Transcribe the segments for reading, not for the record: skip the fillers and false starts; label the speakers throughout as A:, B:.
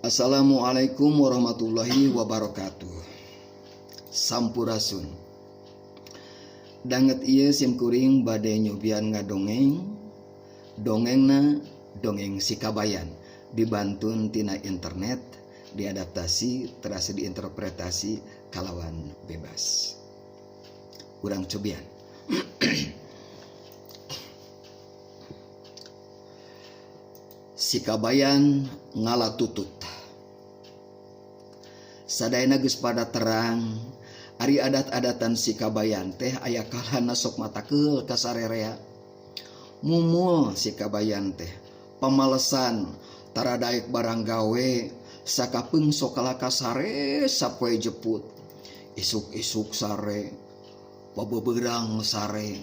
A: Assalamualaikum warahmatullahi wabarakatuh. Sampurasun. Danget ieu sim kuring bade nyobian ngadongeng. Dongengna dongeng si Kabayan dibantun tina internet diadaptasi terasa diinterpretasi kalawan bebas. Urang cobian. Si Kabayan ngala tutut. Sadayana geus pada terang ari adat-adatan si Kabayan teh aya kalana sok matakeul ka sarerea. Mumul si Kabayan teh pamalesan tara daek barang gawe sakapeung sok kalah ka sare sapoe jeput. Isuk-isuk sare, pabeberang sare,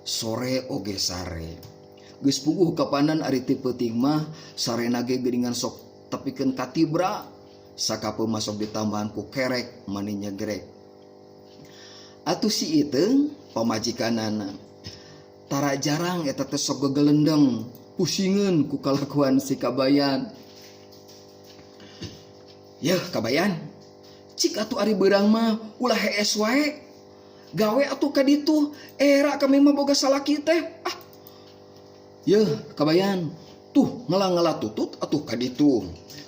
A: sore oge sare. Geus puguh kapanan ari ti peuting mah sarena ge geuningan sok tepikeun ka tibra sakapeung mah sok ditambahan ku kerek mani nyegrek. Atuh si Iteung pamajikanana tara jarang eta teh sok gegelendeng pusingeun ku kalakuan si Kabayan. Yeuh Kabayan, cik atuh ari beurang mah ulah hees wae. Gawe atuh ka ditu, era kami mah boga salaki teh. Ah. Yeuh Kabayan, tuh ngala-ngala tutut atuh ka ditu.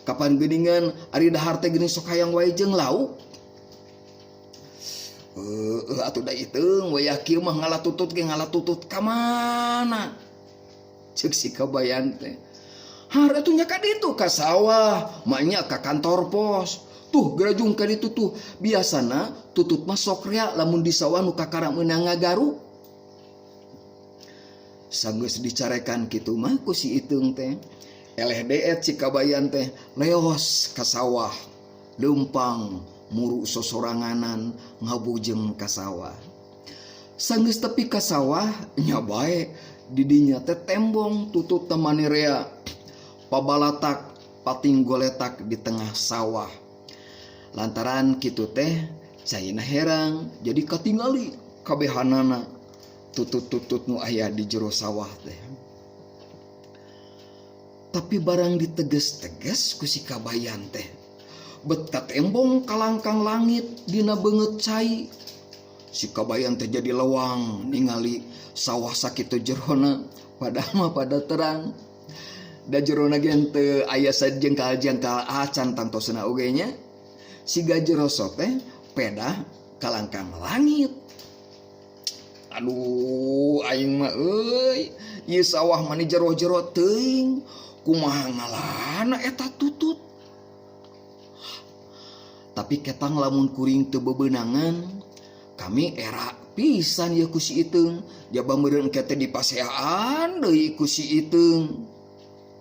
A: Kapan geuningan ari dahar teh geuning sok hayang wae jeung lauk. Heueuh atuh da iteung wayah kieu mah ngala tutut ge ngala tutut ka mana? Ceuk si Kabayan teh. Har atuh nya ka ditu ka sawah, maknya ka kantor pos. Tuh gerajung ka ditu tuh. Biasana tutut mah sok rea lamun di sawah nu kakara meunang ngagaru. Sanggeus dicarekan kitu mah ku si Iteung teh. Eleh deet si Kabayan teh leos ka sawah. Leumpang muru sosoranganan ngabujeng ka sawah. Sanggeus tepi ka sawah nya bae didinya teh tembong tutut temani rea. Pabalatak pating goletak di tengah sawah. Lantaran kitu teh caina herang jadi katingali kabehanana tutut-tutut nu aya di jero sawah teh. Tapi barang diteges-teges ku si Kabayan teh. Bet katembong kalangkang langit dina beungeut cai. Si Kabayan teh jadi lewang ningali sawah sakitu jerona padahal mah pada terang. Da jerona ge henteu aya sajengkal-jengkal acan tangtosna oge nya. Siga jero sok teh pedah kalangkang langit. Aduh aing mah euy, ieu sawah mah ni jero-jero teuing, kumaha ngalana eta tutut. Tapi ketang lamun kuring teu bebeunangan, kami era pisan ieu ku si Iteung, jaba meureun engke teh dipaseaan deui ku si Iteung.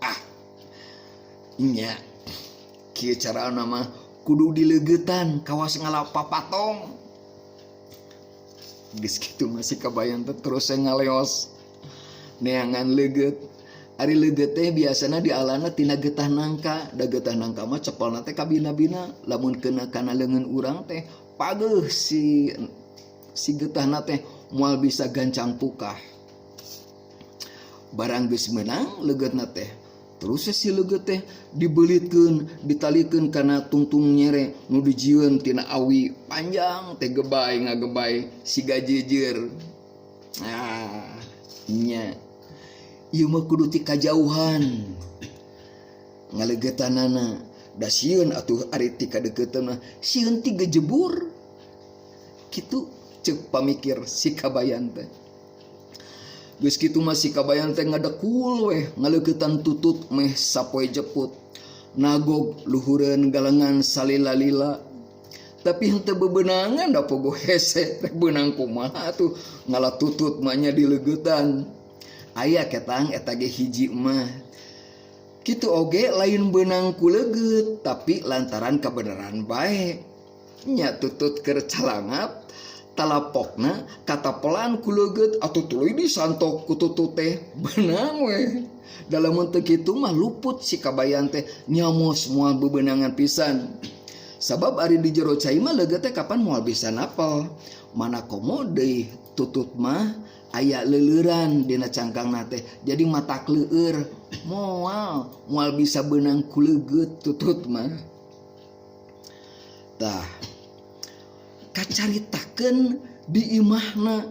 A: Ah. Nya kieu carana mah kudu dileugetan kawas ngala papatong. Geus kitu mah si Kabayan teh terus ngaleos neangan leugeut. Ari leugeut teh biasana dialana tina getah nangka, da getah nangka mah cepelna teh kabina-bina, lamun keuna kana leungeun urang teh pageuh si getahna teh moal bisa gancang pukah. Barang geus meunang leugeutna teh terus si leugeut teh dibelitkeun, ditalikeun kana tungtung nyere nu dijieun tina awi panjang teh gebay ngagebay siga jeujeur. Ah, nya. Ieu mah kudu ti kajauhan. Ngaleugetanana da sieun atuh ari ti kadeukeutna mah sieun ti gejebur. Kitu ceuk pamikir si Kabayan teh. Geus kitu mah si Kabayan teh ngadekul weh ngaleuketan tutut meh sapoe jeput. Nagog luhureun galengan salila-lila. Tapi henteu bebenangan da pogo hese teh beunang kumaha atuh ngala tutut mah nya dileugetan. Aya ketang eta ge hiji mah. Kitu oge lain beunang ku leugeut tapi lantaran kabeneran bae. Nya tutut keur calangap talapokna katapelan ku leugeut atuh tuluy disantok ku tutut teh beunang weh. Da lamun teu kitu mah luput si Kabayan teh nyamos moal bebeunangan pisan. Sabab ari di jero cai mah leugeut teh kapan moal bisa napel. Mana komo deui tutut mah aya leuleuran dina cangkangna teh jadi matak leueur Moal, moal bisa beunang ku leugeut tutut mah. Tah kacaritakeun di imahna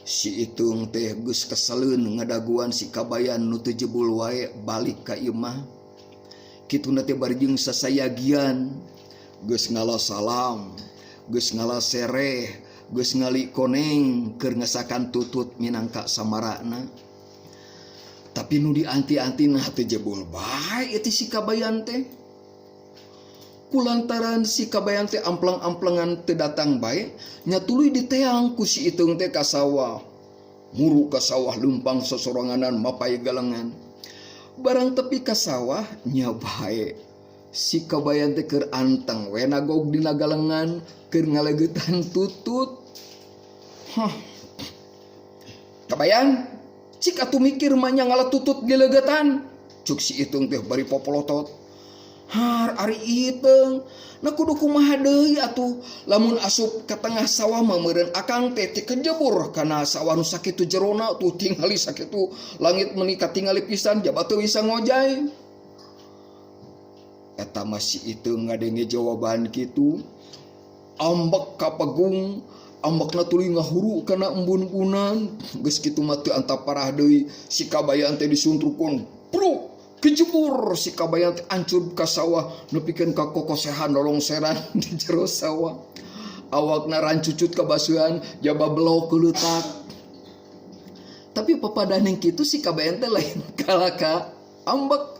A: si Iteung teh geus keseleun ngadaguan si Kabayan nu teu jebul wae balik ka imah. Kituna teh bari jeung sasayagian, geus ngala salam, geus ngala sereh, geus ngali koneng keur ngesakan tutut minangka samarana. Tapi nu dianti-anti nah teu jebul bae eta si Kabayan teh. Kulantaran si Kabayan teh amplang-amplangan teu datang bae, nya tuluy diteang ku si Iteung teh ka sawah. Muru ka sawah leumpang sosoranganan mapay galengan. Barang tepi ka sawah nya bae si Kabayan teh keur anteng we nagog dina galengan keur ngalegeutan tutut. Hah. Kabayan, cik atuh mikir mah nya ngala tutut dileugeutan. Cuk si Iteung teh bari popolotot. Har ari Iteung, nah kudu kumaha deui atuh lamun asup ka tengah sawah mah meureun akang teh tikejebur kana sawah nu sakitu jerona tuh tingali sakitu langit meuni katingali pisan jaba teu bisa ngojay. Eta mah si Iteung ngadenge jawaban kitu ambek ka pegung, ambekna tuluy ngahuru kana embun-embunan. Geus kitu mah teu antaparah deui si Kabayan teh disuntrukkeun pruk kejebur si Kabayan teh ancur ka sawah nepikeun ka kokosehan lolongseran di jero sawah. Awakna rancucut kabasuhan jaba belok keleutak. Tapi papadaning kitu si Kabayan teh lain kalaka ambek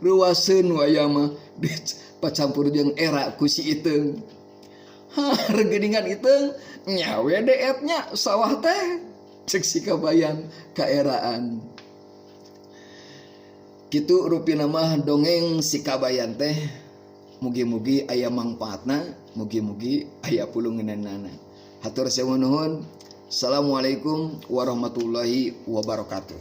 A: ruaseun waya mah pacampur jeung era ku si Iteung. Hah, regeuningan Iteung nya we deet nya sawah teh cek si Kabayan kaeraan. Kitu rupina mah dongeng si Kabayan teh. Mugi-mugi aya mangpaatna, mugi-mugi aya pulungeunana. Hatur sewu nuhun. Assalamualaikum warahmatullahi wabarakatuh.